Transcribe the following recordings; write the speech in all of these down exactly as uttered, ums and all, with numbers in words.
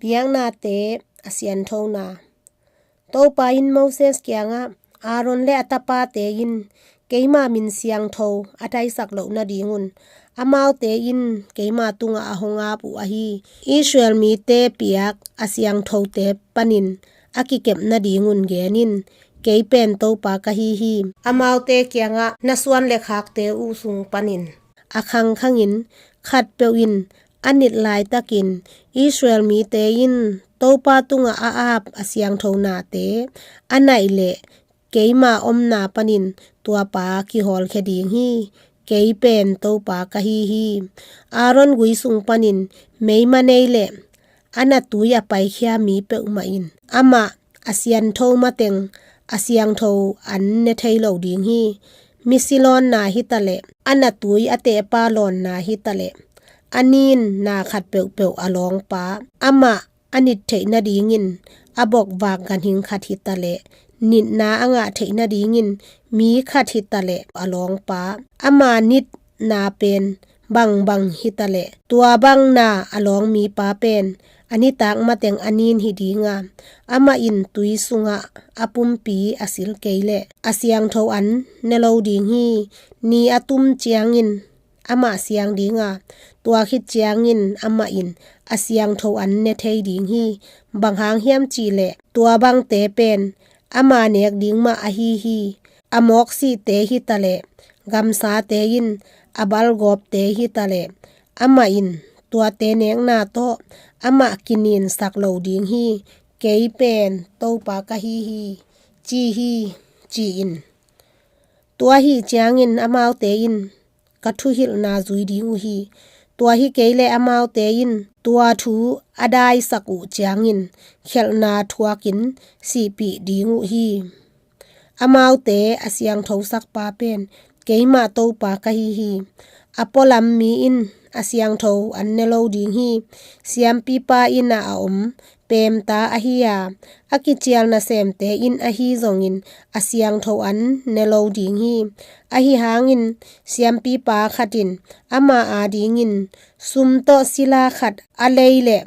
Biaknate a sianthona. Topa in Moses kiangah, Aaron le a tapate in keima min siangtho a daisak loh nadingun amaute in keima tungah a hong ap uh ahi Israel mite piak a siangthote panin a kikep nadingun genin, kei pen Topa ka hi hi. Amaute kiangah na suan le khakte uh sung panin a khangkhangin khatpeuh in a nit laitakin Israel mite in Topa tungah a ap a siangtho nate a naih leh keima omna panin tuapa kihawlkhia ding hi. Kei pen Topa ka hi hi. Aaron gui sung panin meima nei leh a natui a paikhia mi peuhmah in amah a siantho mateng a siangtho an ne thei lo ding hi. Misi lawnna hitaleh, a natui a tehpa lawnna hitaleh, a nin na khat peuhpeuh a lawngpa, amah a nit theih nadingin a bokvak ganhing khat hitaleh, nitna a ngah theih nadingin mi khat hitaleh a lawngpa, ama nit na pen bangbang hitaleh, tua bang na a lawng mipa pen a nitak mateng a nin hi dinga, amah in tui sungah a pumpi a sil kei leh a siangtho an ne lo ding hi. Ni a tum ciangin amah siang dinga, tua khit ciangin amah in a siangtho an ne thei ding hi. Bang hang hiam cihleh, tua bangte pen ama nek ding mah ahi hi. A mawksihte hitaleh, gamsate in a balgawpte hitaleh, amah in tuate nekna tawh amah kininsak lo ding hi. Kei pen Topa ka hi hi, ci hi, ci-in. Tua hi ciangin amaute in ka thuhilhna zui ding uh hi. Tua hi kei leh amaute in tua thu a daisak uh ciangin khelhna thuakin sihpih ding uh hi. Amaute a siangthosakpa pen keimah Topa ka hi hi. A pualam mi in a siangtho an ne lo ding hi. Siampipa inn ah a om pemta ahi a, a kicial nasemte in ahi zongin a siangtho an ne lo ding hi. Ahi hangin siampipa khat in ama adingin sum tawh sila khat a lei leh,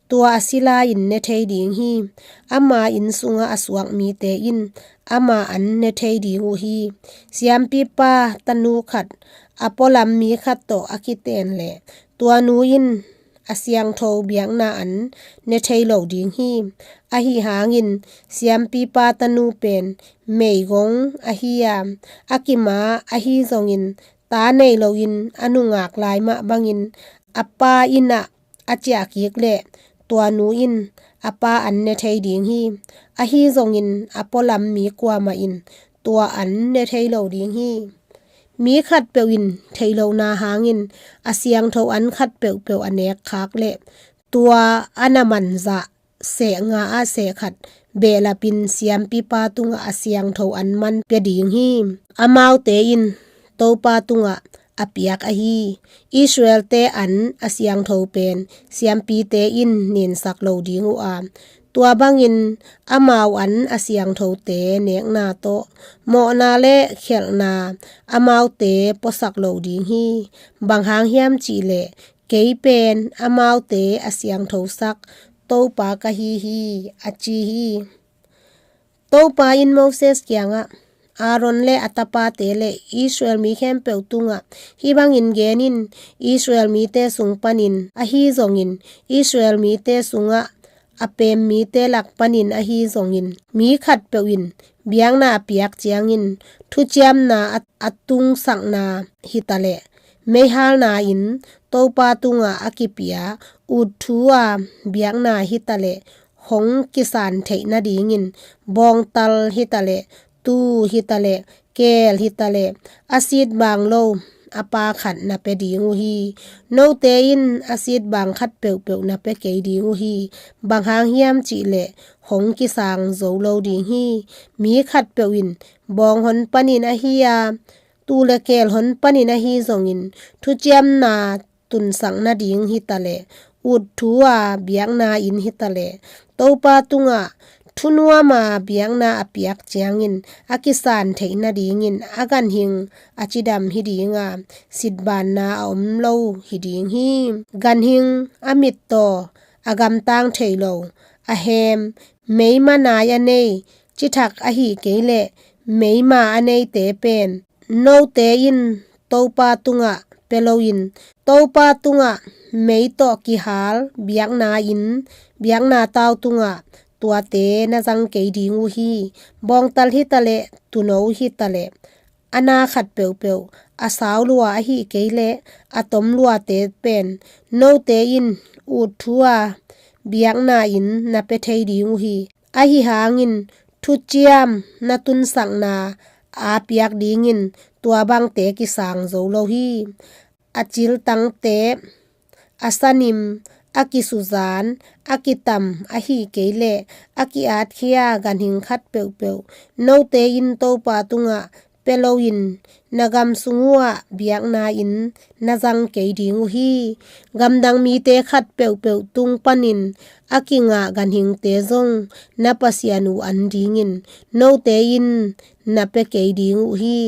tua a sila in ne thei ding hi. Ama inn sungah a suak mite in ama an ne thei ding uh hi. Siampipa tanu khat a pualam mi khat tawh a kiten leh, tua nu in a siangtho biakna an ne thei lo ding hi. Ahi hangin siampipa tanu pen meigong ahi a, a kima ahi zongin ta nei loin a nungak lai mah bangin a pa inn ah a ciah kik leh, tua nu in a pa an ne thei ding hi. Ahi zongin a pualam mi kuamah in tua an ne thei lo ding hi. Mi khatpeuh in theih lohna hangin a siangtho an khat peuhpeuh a nek khak leh, tua a na manzah seh nga ah seh khat behlapin siampipa tungah a siangtho an man pia ding hi. Amaute in Topa tungah a piak ahi Israelte an a siangtho pen siampite in ninsak lo ding uh a, tua bangin amau an a siangthote nekna tawh mawhna le khelhna amaute puasak lo ding hi. Bang hang hiam cihleh, kei pen amaute a siangthosak Topa ka hi hi, a ci hi. Topa in Moses kiangah, Aaron le a tapate le Israel mi khempeuh tungah hih bangin gen in, Israel mite sung panin ahi zongin, Israel mite sungah a pem mite lak panin ahi zongin, mi khatpeuh in biakna a piak ciangin thuciamna a, a tungsakna hitaleh, meihalna in Topa tungah a kipia ut thu a biakna hitaleh, hong kisan theih nadingin bawngtal hitaleh, tuu hitaleh, keel hitaleh, a sit bang lo a pa khat na pia ding uh hi. Note in a sit bang khat peuhpeuh na pia kei ding uh hi. Bang hang hiam cihleh, hong kisang zo lo ding hi. Mi khatpeuh in bawng hon panin ahi a, tuu le keel hon panin ahi zongin, thuciamna tunsak nading hitaleh, ut thu a biakna in hitaleh, Topa tungah thunuam a biakna a piak ciangin a kisan theih nadingin a ganhing a cidam hi ding a, sitbanna a om lo hi ding hi. Ganhing a mittaw a gamtang thei lo, a hem, meima nai a nei, cithak ahih kei leh meima a neite pen, note in Topa tungah pia loin, Topa tungah mei tawh kihal biakna inn, biakna tau tungah tuate na zang kei ding uh hi. Bawngtal hi taleh, tuuno hi taleh, a na khat peuhpeuh, a sau lua ahih kei leh a tom luate pen, note in ut thu-a biakna inn na pia thei ding uh hi. Ahi hangin thuciam na tunsakna a piak dingin tua bangte kisang zo lo hi. A ciltangte, a sanim, a kisuzan, a kitam ahih kei leh a ki-atkhia ganhing khat peuhpeuh, note in Topa tungah pia loin, na gam sung uhah biakna inn na zang kei ding uh hi. Gamdang mite khat peuhpeuh tung panin a kingah ganhingte zong na Pasian uh an dingin note in na pia kei ding uh hi.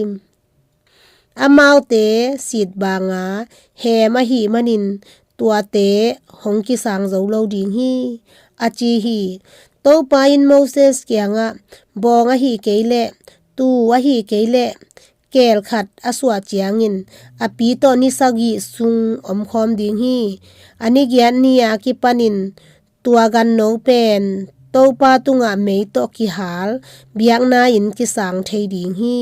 Amaute sit banga hem ahih manin tuate hong kisang zo lo ding hi, a ci hi. Topa in Moses kiangah, bawng ahih kei leh, tuu ahih kei leh, keel khat a suah ciangin a pi tawh ni sagih sung omkhawm ding hi. A ni giat ni-a kipanin tua ganno pen Topa tungah mei tawh kihal biakna inn kisang thei ding hi.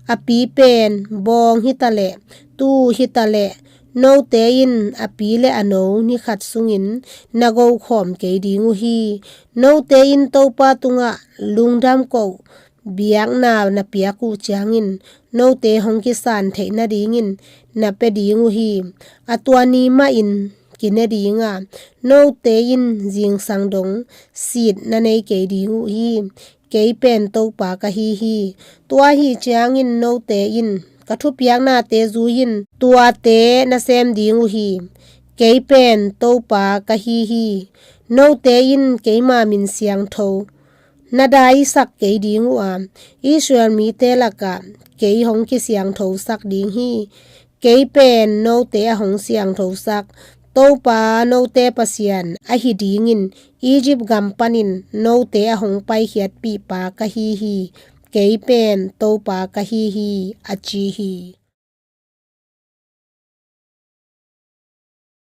A pi pen bawng hi taleh, tuu hi taleh, note in a pi le a no ni khat sungin na gokhawm kei ding uh hi. Note in Topa tungah lungdam koh biakna na piak uh ciangin note hong kisan theih nadingin na pia ding uh hi. A tua ni mahin kine ding a, note in zingsang dong sit na nei kei ding uh hi. Kei pen Topa ka hi hi. Tua ahih ciangin note in ka thupiaknate zui-in tuate na sem ding uh hi. Kei pen Topa ka hi hi. Note in keima min siangtho na daisak kei ding uh a, Israel mite lakah kei hong kisiangthosak ding hi. Kei pen note a hong siangthosak Topa note Pasian ahi dingin Egypt gam panin note a hong paikhiatpihpa ka hi hi. Kei pen Topa ka hi hi, a ci hi.